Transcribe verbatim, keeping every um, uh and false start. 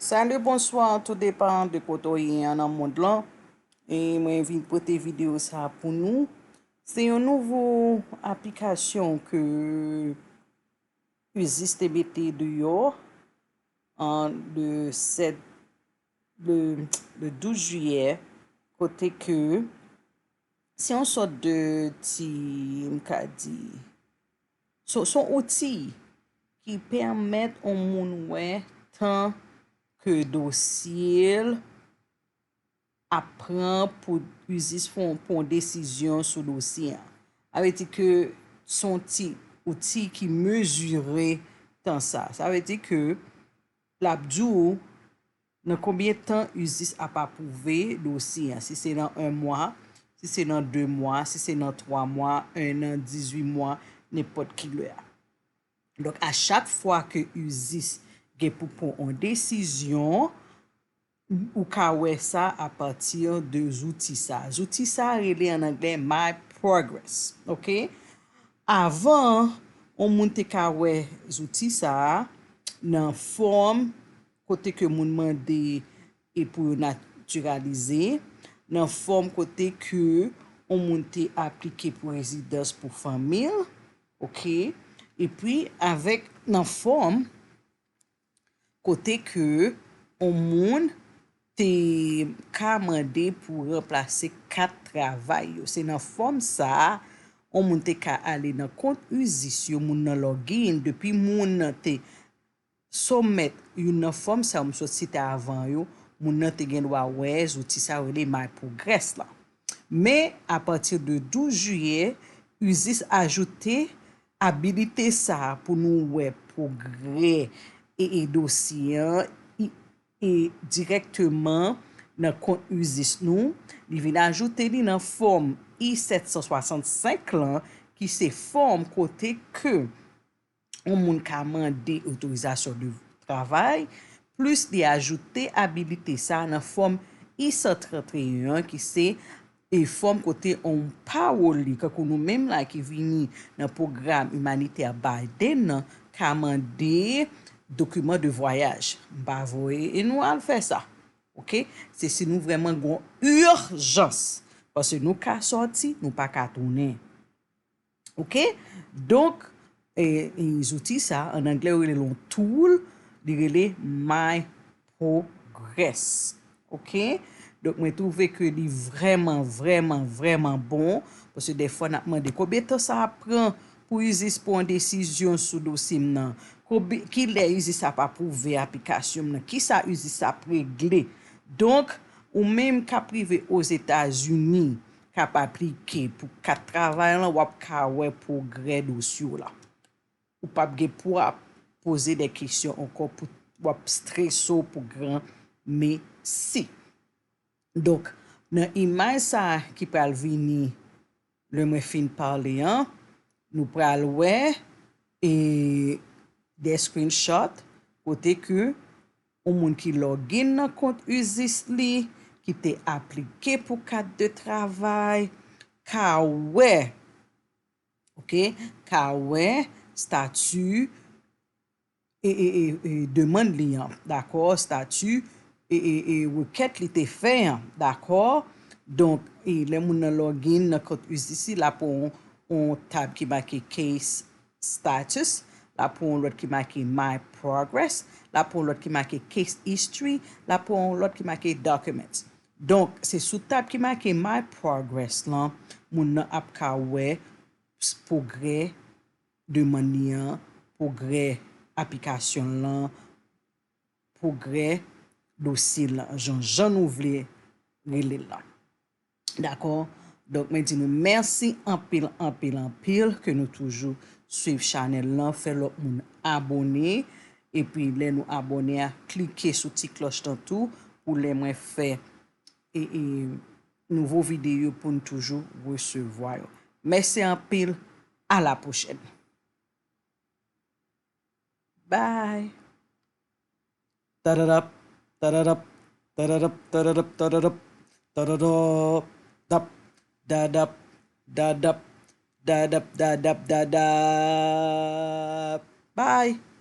Salut, bonsoir, tout depan de kote w ye an nan mond lan. E mwen vin pote videyo sa pou nou. Se yon nouvo aplikasyon ke USIS te mete deyò an le sèt, le, le douz jiyè, kote ke se yon sòt de ti, m ka di, se, se yon outi ki pèmèt yon moun wè tan ke dosye l ap pran pou USIS fè yon, pran yon desizyon sou dosye an. Sa vle di ke se yon ti outi ki mezire tan sa. Sa vle di ke l ap di w nan konbyen tan USIS ap apwouve dosye an. Si se nan yon mwa, si se nan de mwa, si se nan twa mwa, en an, dizuit mwa, nenpòt ki lè a. Donk, a chak fwa ke USIS gen pou pran yon desizyon, ou ka wè sa apati de zouti sa. Zouti sa rele an anglè My Progress, oke? Avan yon moun te ka wè zouti sa nan fòm kote ke moun mande e pou yo natiralize, nan fòm kote ke yon moun te aplike pou rezidans pou fanmi l, oke? Epi avèk nan fòm kote ke yon moun te ka mande pou ranplase kat travay yo. Se nan fòm sa a, yon moun te ka ale nan kont USIS yo, moun nan login, depi moun nan te somèt youn nan fòm sa yo m sot site avan yo, moun nan te gen dwa wè zouti sa yo rele My Progress la. Men, apati de douz jiyè, USIS ajoute abilite sa a pou nou wè pwogrè e, e dosye an i, e dirèkteman nan kont USIS nou. Li vin ajoute li nan fòm I sèt san swasannsenk lan, ki se fòm kote ke yon moun ka mande otorizasyon de travay, plis li ajoute abilite sa a nan fòm I san tranteyen an, ki se, e, fòm kote yon pawoli, kankou nou menm la ki vini nan pwogram imanitè Biden nan, ka mande dokiman de vwayaj. M pa voye e nou al fè sa. Oke? Se si nou vrèman gon ijans. Paske nou ka sòti, nou pa ka tounen. Oke? Donk, e, e, zouti sa, an anglè, yo rele l yon tool, li rele My Progress. Oke? Donk, mwen twouve ke li vrèman, vrèman, vrèman bon, paske dèfwa n ap mande, "Konbyen tan sa ap pran pou USIS pran yon desizyon sou dosye m nan? Konbyen, kilè USIS ap apwouve aplikasyon m nan? Kisa USIS ap regle?" Donk, ou menm k ap rive Ozetazini, k ap aplike pou kat travay lan, w ap ka wè pwogrè dosye w la. Ou p ap gen pou ap poze de kesyon ankò pou w ap strese w pou granmesi. Donk, nan imaj sa a ki pral vini lè mwen fin pale an, nou pral wè, e, de screenshot kote ke yon moun ki login nan kont USIS li, ki te aplike pou kat de travay, ka wè, oke, ka wè stati e, e, e, e, demann li an, dakò, stati e, e, e, rekèt li te fè an, dakò. Donk, e, lè moun nan login nan kont USIS, l ap wè yon, yon tab ki make Case Status, l ap wè yon lòt ki make My Progress, l ap wè yon lòt ki make Case History, l ap wè yon lòt ki make Documents. Donk, se sou tab ki make My Progress lan, moun nan ap ka wè s-, pwogrè demann li an, pwogrè aplikasyon l lan, pwogrè dosye l lan, jan, jan nou vle rele l lan. Dakò? Donk, mwen di nou mèsi anpil, anpil, anpil ke nou toujou swiv chanèl lan, fè lòt moun abòne. Epi, lè nou abòne a, klike sou ti klòch lan tou pou lè mwen fè e, e, nouvo videyo pou n toujou resevwa yo. Mèsi anpil, a la pwochèn. Bye. Tadadap, tadadap, tadadap, tadadap, tadadap, tadadap, dap, dadap, dadap, dadap, dadap, dadap. Bye.